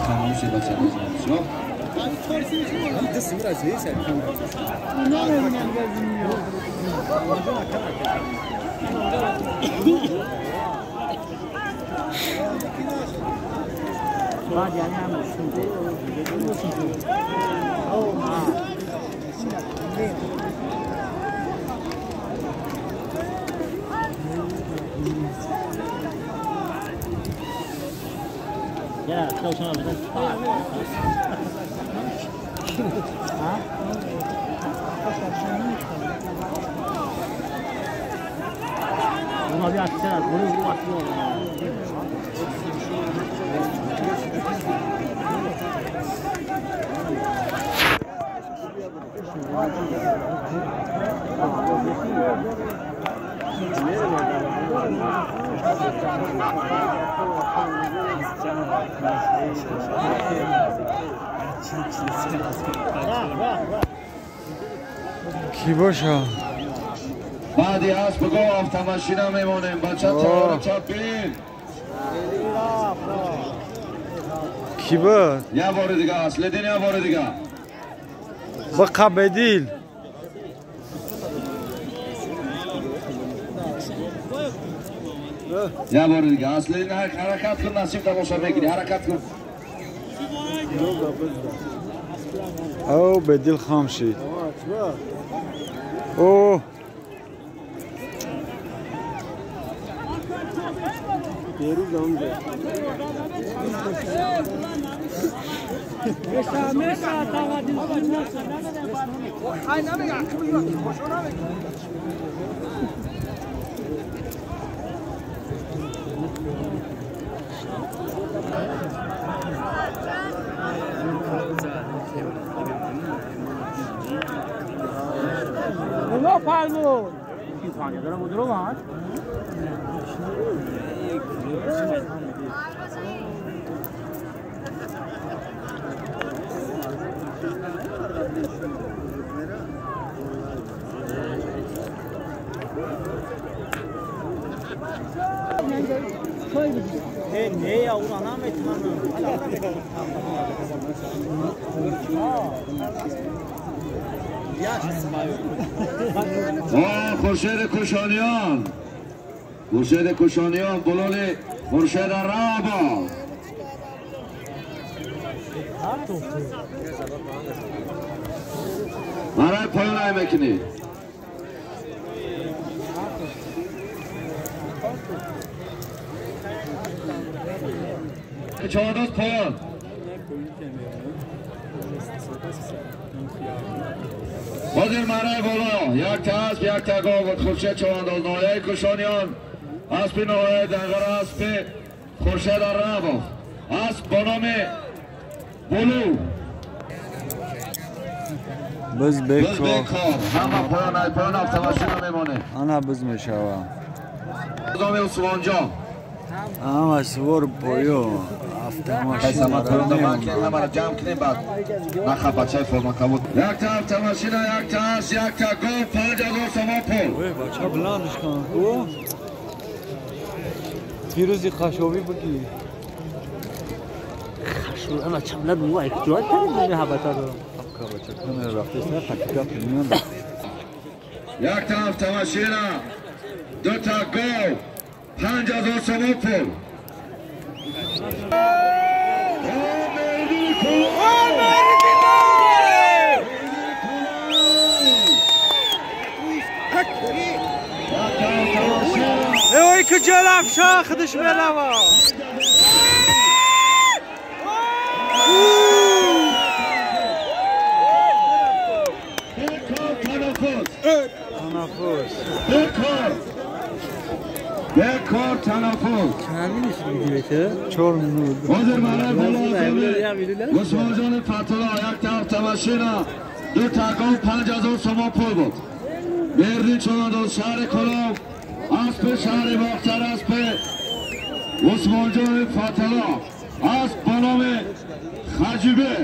خاموشی بچه کی باشه؟ بعدی هست بگو افتماشینا میمونیم بچه تیار چپین کی بود؟ یه بار دیگه اصل دین یه بار دیگه با قبدیل یه بار دیگه اصل دین حرکت کن نصیب تماشا میگیری حرکت کن او بدیل خام شید اوه خورشید کشانیان خورشید کشانیان بلال خورشید رابا برای پایان میکنی چهار پایان حاضر مرای بالا یک تا اسب یک تا گاو خورشید چوانداز ناحیه کشانیان اسب ناحیه دنغر اسب خورشید رابا اسب با نام بلو بز بکار همه پایان پایان افتماشینا میمانه انا بز میشوه نام عثمان جان همه سوار پایو افتماشینا همه را جمع کنیم بعد نخه بچه فرما کبود یک تا افتماشینا یک تا اس یک تا گاو 5000 سومان پول بچه بلندش کن فیروزی خشابی بگی خشابی انا چمله بگو ایک جواد کنیم هبتا دارم یک تا افتماشینا دو تا گاو 5000 سومان پول ای که جلف خودش می‌رود. تنفس بکار تنفس 4 minut. حاضر برای بالا عثمان جان فتولا یک طرف تماشینا دو تا گاو 5000 سومان پول بود. مردی چوانداز شهر کلاب اسب شهر باختر اسب عثمان جان فتولا اسب با نام خجیبه.